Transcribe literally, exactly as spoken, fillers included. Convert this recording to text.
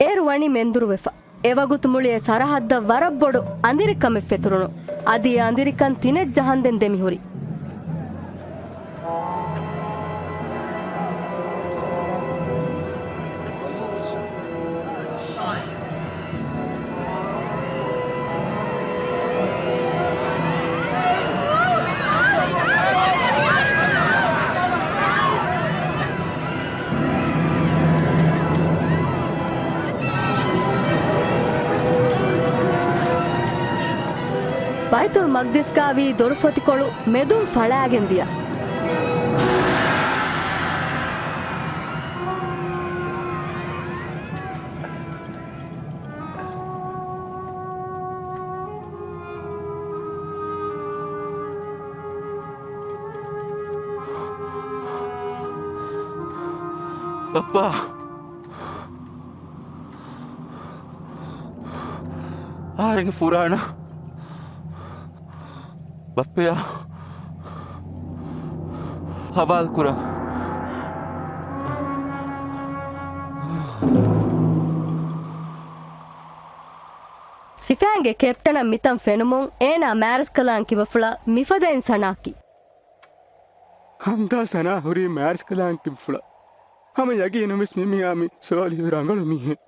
އޭރު ވަނީ މެންދުރުވެފަ. އެވަގުތު މުޅި އެ ސަރަހައްދަށް ވަރަށް ބޮޑު އަނދިރިކަމެއް ފެތުރުނު. އަދި އެ އަނދިރިކަން ތިނެއް ޖަހަންދެން ދެމިހުރި. ބައިތުލް މަގްދިސްގައި ވީ ދޮރުފޮތިކޮޅު މެދުން ފަޅާގެން ދިޔަ. ބައްޕާ! އަހަރެންގެ ފުރާނަ ބައްޕަޔާ ހަވާލުކުރަން. ސިފައިންގެ ކެޕްޓަނަށް މިތަން ފެނުމުން އޭނާ މާރަސްކަލާނގެ ކިބަފުޅަށް މިފަދައިން ސަނާކީ. ހަމްދާ ސަނާ ހުރީ މާރަސްކަލާނގެ ކިބަފުޅަށް. ހަމަ ޔަގީނުވެސް މި މީހާ މި ސޯލިހު ރަނގަޅު މީހެއް.